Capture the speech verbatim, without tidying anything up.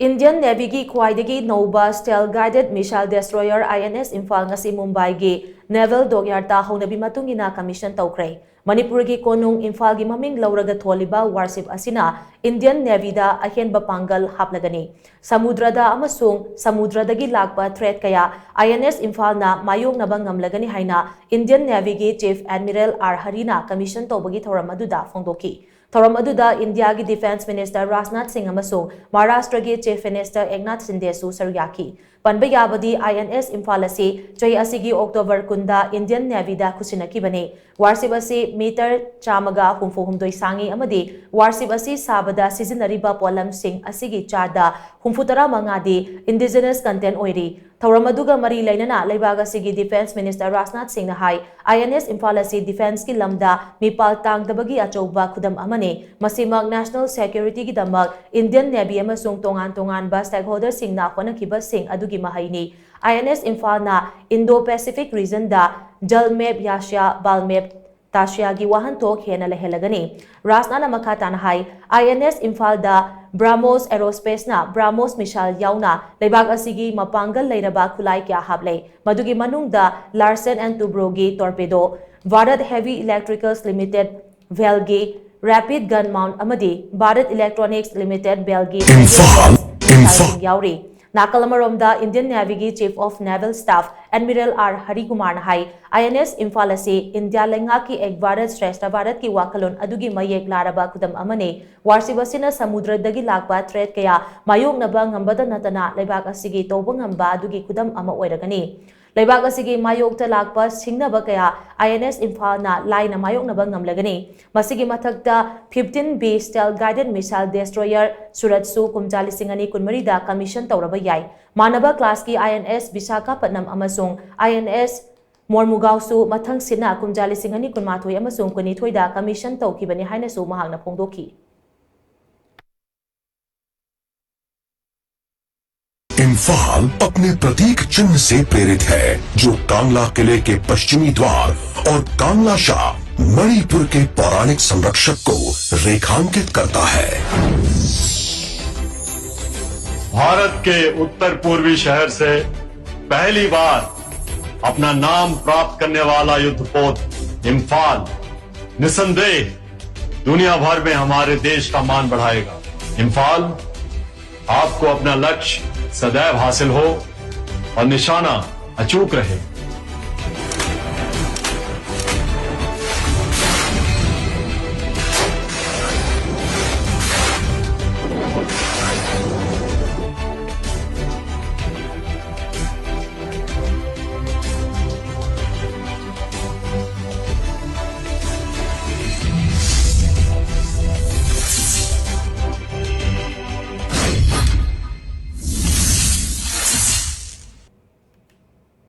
Indian Navyꯒꯤ ꯈ꯭ꯋꯥꯏꯗꯒꯤ ꯅꯧꯕ stealth guided missile destroyer I N S Imphal ꯉꯁꯤ ꯃꯨꯝꯕꯥꯏꯒꯤ Naval Dockyardꯇ ꯍꯧꯅꯕꯤ ꯃꯇꯨꯡ ꯏꯟꯅ commission ꯇꯧꯈ꯭ꯔꯦ꯫ ꯃꯅꯤꯄꯨꯔꯒꯤ ꯀꯣꯅꯨꯡ ꯏꯝꯐꯥꯜꯒꯤ ꯃꯃꯤꯡ ꯂꯧꯔꯒ ꯊꯣꯜꯂꯤꯕ warship ꯑꯁꯤꯅ Indian Navyꯗ ꯑꯍꯦꯟꯕ ꯄꯥꯡꯒꯜ ꯍꯥꯞꯂꯒꯅꯤ꯫ ꯁꯃꯨꯗ꯭ꯔꯗ ꯑꯃꯁꯨꯡ ꯁꯃꯨꯗ꯭ꯔꯗꯒꯤ ꯂꯥꯛꯄ threat ꯀꯌꯥ I N S ꯏꯝꯐꯥꯜꯅ ꯃꯥꯌꯣꯛꯅꯕ ꯉꯝꯂꯒꯅꯤ ꯍꯥꯏꯅ Indian Navyꯒꯤ Chief Admiral R ꯍꯔꯤꯅ commission ꯇꯧꯕꯒꯤ ꯊꯧꯔꯝ ꯑꯗꯨꯗ ꯐꯣꯡꯗꯣꯛꯈꯤ꯫ ꯊꯧꯔꯝ ꯑꯗꯨꯗ ꯏꯟꯗꯤꯌꯥꯒꯤ Defence Minister ꯔꯥꯖꯅꯥꯊ ꯁꯤꯡ ꯑꯃꯁꯨꯡ ꯃꯍꯥꯔꯥꯁꯇ꯭ꯔꯒꯤ Chief Minister ꯑꯦꯛꯅꯥꯊ ꯁꯤꯟꯗꯦꯁꯨ ꯁꯔꯨꯛ ꯌꯥꯈꯤ꯫ ꯄꯟꯕ ꯌꯥꯕꯗꯤ, I N S ꯏꯝꯐꯥꯜ ꯑꯁꯤ ꯆꯍꯤ ꯑꯁꯤꯒꯤ October ꯀꯨꯟꯗ Indian Navyꯗ ꯈꯨꯠꯁꯤꯟꯅꯈꯤꯕꯅꯤ꯫ Warship ꯑꯁꯤ meter ꯆꯥꯝꯃꯒ ꯍꯨꯝꯐꯨ ꯍꯨꯝꯗꯣꯏ ꯁꯥꯡꯉꯤ ꯑꯃꯗꯤ warship ꯑꯁꯤ ꯁꯥꯕꯗ ꯁꯤꯖꯤꯟꯅꯔꯤꯕ ꯄꯣꯠꯂꯝꯁꯤꯡ ꯑꯁꯤꯒꯤ ꯆꯥꯗ ꯍꯨꯝꯐꯨ ꯇꯔꯥ ꯃꯉꯥꯗꯤ indigenous content ꯑꯣꯏꯔꯤ꯫ ꯊꯧꯔꯝ ꯑꯗꯨꯒ ꯃꯔꯤ ꯂꯩꯅꯅ ꯂꯩꯕꯥꯛ ꯑꯁꯤꯒꯤ Defence Minister ꯔꯥꯖꯅꯥꯊ ꯁꯤꯡꯅ ꯍꯥꯏ, I N S ꯏꯝꯐꯥꯜ ꯑꯁꯤ defenceꯀꯤ ꯂꯝꯗ ꯃꯤꯄꯥꯜ ꯇꯥꯡꯗꯕꯒꯤ ꯑꯆꯧꯕ ꯈꯨꯗꯝ ꯑꯃꯅꯤ꯫ ꯃꯁꯤꯃꯛ national securityꯒꯤꯗꯃꯛ Indian Navy ꯑꯃꯁꯨꯡ ꯇꯣꯉꯥꯟ ꯇꯣꯉꯥꯟꯕ stakeholderꯁꯤꯡꯅ ꯍꯣꯠꯅꯈꯤꯕꯁꯤꯡ ꯑꯗꯨꯒꯤ ꯃꯍꯩꯅꯤ꯫ I N S ꯏꯝꯐꯥꯜꯅ Indo-Pacific regionꯗ ꯖꯜ ꯃꯦꯞ ꯌꯥꯁ꯭ꯌꯥ, ꯕꯥꯜ ꯃꯦꯞ ꯇꯥꯁ꯭ꯌꯥꯒꯤ ꯋꯥꯍꯟꯊꯣꯛ ꯍꯦꯟꯅ ꯂꯩꯍꯜꯂꯒꯅꯤ꯫ ꯔꯥꯖꯅꯥꯅ ꯃꯈꯥ ꯇꯥꯅ ꯍꯥꯏ, I N S ꯏꯝꯐꯥꯜꯗ BrahMos Aerospaceꯅ BrahMos missile ꯌꯥꯎꯅ ꯂꯩꯕꯥꯛ ꯑꯁꯤꯒꯤ ꯃꯄꯥꯡꯒꯜ ꯂꯩꯔꯕ ꯈꯨꯠꯂꯥꯏ ꯀꯌꯥ ꯍꯥꯞꯂꯦ꯫ ꯃꯗꯨꯒꯤ ꯃꯅꯨꯡꯗ Larsen and Toubroꯒꯤ torpedo, Bharat Heavy Electricals Limited ꯚꯦꯜꯒꯤ rapid gun mount ꯑꯃꯗꯤ Bharat Electronics Limited ꯚꯦꯜꯒꯤ Imphal, Imphal. ꯌꯥꯎꯔꯤ꯫ ꯅꯥꯀꯜ ꯑꯃꯔꯣꯝꯗ Indian Navyꯒꯤ Chief of Naval Staff Admiral R ꯍꯔꯤꯀꯨꯃꯥꯔꯅ high, I N S Imphal ꯑꯁꯤ ꯏꯟꯗꯤꯌꯥ ꯂꯩꯉꯥꯛꯀꯤ Ek Bharat Shreshtha Bharatꯀꯤ ꯋꯥꯈꯜꯂꯣꯟ ꯑꯗꯨꯒꯤ ꯃꯌꯦꯛ ꯂꯥꯔꯕ ꯈꯨꯗꯝ ꯑꯃꯅꯤ꯫ Warship ꯑꯁꯤꯅ ꯁꯃꯨꯗ꯭ꯔꯗꯒꯤ ꯂꯥꯛꯄ threat ꯀꯌꯥ ꯃꯥꯌꯣꯛꯅꯕ ꯉꯝꯕꯇ ꯅꯠꯇꯅ ꯂꯩꯕꯥꯛ ꯑꯁꯤꯒꯤ ꯇꯧꯕ ꯉꯝꯕ ꯑꯗꯨꯒꯤ ꯈꯨꯗꯝ ꯑꯃ ꯑꯣꯏꯔꯒꯅꯤ꯫ ꯂꯩꯕꯥꯛ ꯑꯁꯤꯒꯤ ꯃꯥꯌꯣꯛꯇ ꯂꯥꯛꯄ ꯁꯤꯡꯅꯕ ꯀꯌꯥ I N S ꯏꯝꯐꯥꯜꯅ ꯂꯥꯏꯅ ꯃꯥꯌꯣꯛꯅꯕ ꯉꯝꯂꯒꯅꯤ꯫ ꯃꯁꯤꯒꯤ ꯃꯊꯛꯇ fifteen B stealth guided missile destroyer ꯁꯨꯔꯠꯁꯨ ꯀꯨꯝꯖꯥ ꯂꯤꯁꯤꯡ ꯑꯅꯤ ꯀꯨꯟꯃꯔꯤꯗ commission ꯇꯧꯔꯕ ꯌꯥꯏ꯫ ꯃꯥꯟꯅꯕ classꯀꯤ I N S ꯕꯤꯁꯥꯈꯥꯄꯠꯅꯝ ꯑꯃꯁꯨꯡ I N S ꯃꯣꯔꯃꯨꯒꯥꯎꯁꯨ ꯃꯊꯪ ꯁꯤꯠꯅ ꯀꯨꯝꯖꯥ ꯂꯤꯁꯤꯡ ꯑꯅꯤ ꯀꯨꯟꯃꯥꯊꯣꯏ ꯑꯃꯁꯨꯡ ꯀꯨꯟꯅꯤꯊꯣꯏꯗ commission ꯇꯧꯈꯤꯕꯅꯤ ꯍꯥꯏꯅꯁꯨ ꯃꯍꯥꯛꯅ ꯐꯣꯡꯗꯣꯛꯈꯤ꯫ इम्फाल अपने प्रतीक चिन्ह से प्रेरित है, जो कांगला किले के पश्चिमी द्वार और कांगला शाह मणिपुर के पौराणिक संरक्षक को रेखांकित करता है। भारत के उत्तर पूर्वी शहर से पहली बार अपना नाम प्राप्त करने वाला युद्धपोत इंफाल निसंदेह दुनिया भर में हमारे देश का मान बढ़ाएगा। इंफाल, आपको अपना लक्ष्य सदैव हासिल हो और निशाना अचूक रहे।